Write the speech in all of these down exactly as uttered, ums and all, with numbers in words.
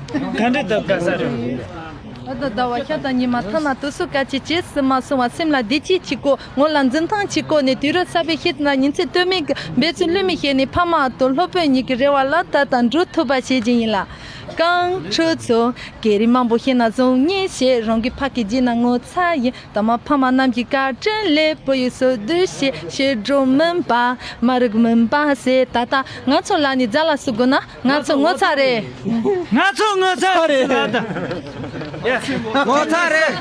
ག་འདྲ་འདུག་ག་ས་རེད། ཨ་ད་ཟླ་བ་ཤ་དང་ཉི་མ་ཐ་ན་དུས་སུ་དཀའ་སྤྱད་བྱེད་སྲིད་མ་སོང་བ། སེམས་ལ་བདེ་སྐྱིད་ཅིག་དགོས། ངོ་ལ་འཛིན་ཐང་ཅིག་དགོས་ནས། དུས་རབས་གསར་པའི་ཤེས་ན་ཉིན་མཚན་ལྟོས་མེད་ཀྱི་འབད་བརྩོན་ལྷོད་མེད་བྱས་ནས། ཕ་མ་དང་སློབ་དཔོན་གཉིས་ཀྱི་རེ་བ་ལ་ལྟ་དང་འགྲུབ་ཐུབ་པ་བྱེད་ཀྱི་ཡིན་ལ། རྐང་ཁྲོད་ཚོ་སྐད་རིགས་མང་པོ་ཤེས་ན་བཟང་ངེས་ཤེས། རང་གི་ཕ་སྐད་བརྗེད་ན་ངོ་ཚ་ཡིན། ད་མ་ཕ་མ་རྣམས་ཀྱི་བཀའ་དྲིན་ལས། བོད་ཡིག་སོ་བསྡུ་བྱས། བྱེད་འགྲོ་མིན་པ་མ་རིག་མིན་པ་ཟེར། ད་ལྟ་ང་ཚོ་ལ་ནི་རྫ་ལ་སུ་དགོས་ན། ང་ཚོ་ངོ་ཚ་རེད། ང་ཚོ་ངོ་ཚ་རེད། ངོ་ཚ་རེད།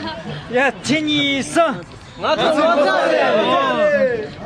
ཡ་ཁྱེད་གཉིས་སུ། ང་ཚོ་ངོ་ཚ་རེད།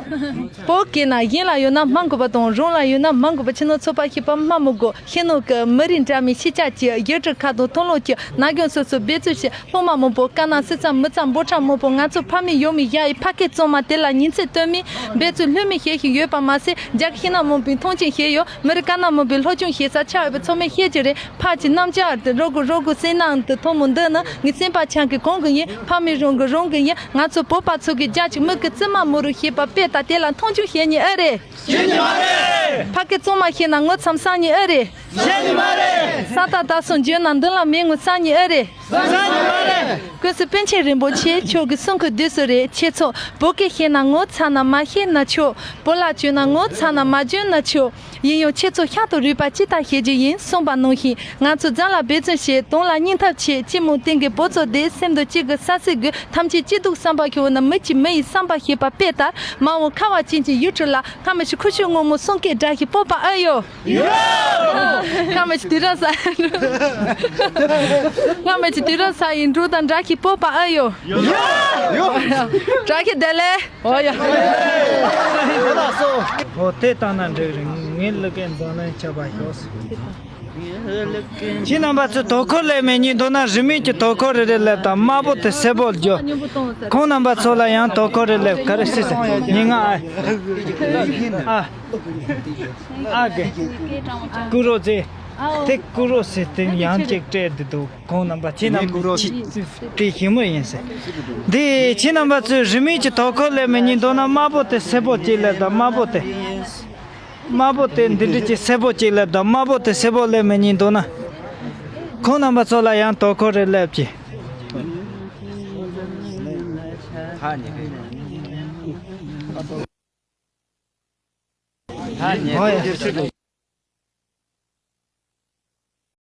བོད་སྐད་ན་གཞན་ལ་ཡོད་ན་སྨྲ་དགོས་པ་དང་། རང་ལ་ཡོད་ན་སྨྲ་དགོས་པ། ཕྱི་ནང་ཚོགས་པ་ཤེས་པ་སྨྲ་མི་དགོས། ཤེས་ནོ་གི་མི་རིགས་འདྲ་མིན་ཤེས་བྱ་གྱི་ཡུལ་གྲུ་ཁག་དང་མཐོང་ལོག་གི་ན་གཞོན་སོ་སོ་འབད་བརྩོན་བྱེད། སློབ་མ་མང་པོ་དཀའ་ན་སི་ཙམ་མི་ཙམ་འབོར་ཕྲ་མང་པོ་ང་ཚོ་ཕ་མེས་ཡུལ་མེས་བཞག་ཡི་ཕ་སྐད་གཙང་མ་དེ་ལ་ཉིན་མཚན་ལྟོས་མེད་འབད་བརྩོན་ལྷོད་མེད་བྱེད་བཞིན་ཡོད་པ་མ་ཟད། རྒྱ་ཤེས་ན་མང་པོས་མཐོང་ཆེན་བྱེད་ཡོད། མི་རིགས་དཀའ་ན་མང་པོས་སློབ་སྦྱོང་བྱེད་ས་ཆགས་ཡོད་པ་ཚང་མས་ཤེས་ཀྱི་རེད། ཕ་གི་རྣམ་ཅག་དེ་རོགས་དགོས་རོགས་དགོས་ཟེར་ནའང་དེ་ཐོན་མོ་འདི་ནི་ངའི་སེམས་པ་ཆགས་ཀྱི་གང་གི་ཡིན། ཕ་མེས་རང་གི་རང་གི་ཡིན། ང་ཚོ་བོད་པ་ཚོ་གི་རྒྱ་ཆེ་མི་གི་བཙུན་མ་མོ་རུ་བྱེད་པ་དཔེ་ལྟ་དེ་ལ་མཐོང་ཆུང་བྱེད་ཉེན་ཨེ་རེད། བྱེད་ཉེན་མ་རེད། ཕ་སྐད་གཙང་མ་བཤད་ན་ངོ་ཚ་བསམ་ཉེན་ཨེ་རེད། བཤད་ནི་མ་རེད། ས་ཏ་ད་སོང་འཇོན་ན་མདུན་ལ་མི་ངོ་ཚ་ནི་ཨེ་རེད། བསམ་ནི་མ་རེད། ཀུན་གཟིགས་པཎ་ཆེན་རིན་པོ་ཆེ་མཆོག་གི་གསུང་གི་བདུད་སུ་རེད། ཁྱེད་ཚོ་བོད་སྐད་བཤད་ན་ངོ་ཚ་ན་མ་བཤད་ན་ཆོག་བོད་ལྭ་གྱོན་ན་ངོ་ཚ་ན་མ་གྱོན་ན་ཆོག་ཡིན་ཡང་ཁྱེད་ཚོ་ཤ་དང་རུས་པ་ཅི་ལྟར་བྱེད་རྒྱུ་ཡིན་གསུངས་པ་ནང་བཞིན། ང་ཚོ་རྫ་ལ་འབད་བརྩོན་བྱེད། དོན་ལ་སྙིང་ཐག་བྱེད། སྤྱི་མོ་སྟེང་གི་བོད་ཚོ་དེ་སེམས་དང་གཅིག་གི་ས་སྲིད་དགོས། ཐམས་ཅད་སྐྱིད་སྡུག་བསམ་པ་ཤོར་ན་མི་གཅིག་མི་ཡི་བསམ་པ་ཤེས་པ་དཔེ་ལྟར། མ་འོངས་ཁ་བ་ཅན་གྱི་ཡུལ་གྲུ་ལ་སྔ་མི་ཞིག་ཁུ་ཤུ་སྔོན་མོ་གསུང་སྐད་འདྲ་ཞིག་སྤོབས་པ་ཨེ་ཡོད། ཡོད། སྔ་མི་ཞིག་དུས་རབས་གསར། སྔ་མི་ཞིག་དུས་རབས་གསར་ཡིན་འགྲོ་དང་འདྲ་ཞིག་སྤོབས་པ་ཨེ་ཡོད། ཡོད། ཡོད། བཀྲ་ཤིས་བདེ་ལེགས། ཨོ་ཡ། ཨོ་དེ་ལྟ་ན་འགྲིག་རེད། ངའི་ལུག་གའི་འཛམ་གླིང་ཁྱབ་པ་ཤོག་ཁྱེད་རྣམ་པ་ཚོས་དོ་ཁུར་སླེབས་མེད་ཉིན་མདོར་ན་རིན་མེད་ཀྱི་དོ་ཁུར་རེ་རེ་སླེབས་དང་། དམར་པོ་དེ་སེར་པོར་བསྒྱུར། ཁོང་རྣམ་པ་ཚོ་ལ་ཡང་དོ་ཁུར་རེ་སླེབས། ག་རེ་ཟེར་ཟེར་ཉིན་ང་ཨ་ཨ་ཨ་གི་ཀུ་རོ་ཟེར། དེ་ཀུ་རོ་ཟེར་དེ་ཡང་ཅིག་སྤྲད་འདུག་ཁོང་རྣམ་པ་ཁྱེད་རྣམ་པ་ཁྱེད་དེ་ཞིམ་མོ་ཡིན་ཟེར། འདི་ཁྱེད་རྣམ་པ་ཚོས་རིན་མེད་ཀྱི་དོ་ཁུར་སླེབས་མེད་ཉིན་མདོར་ན་དམར་པོ་དེ་སེར་པོ་གཅིག་སླེབས་དང་། དམར་པོ་དེ། དམར་པོ་དེ་འདི་འདྲ་ཅིག་སེར་པོ་གཅིག་སླེབས་དང་། དམར་པོ་དེ་སེར་པོ་སླེབས་མེད་ཉིན་མདོར་ན། ཁོང་རྣམ་པ་ཚོ་ལ་ཡང་དོ་ཁུར་རེ་སླེབས་ཀྱི། ཧ་ཉེ།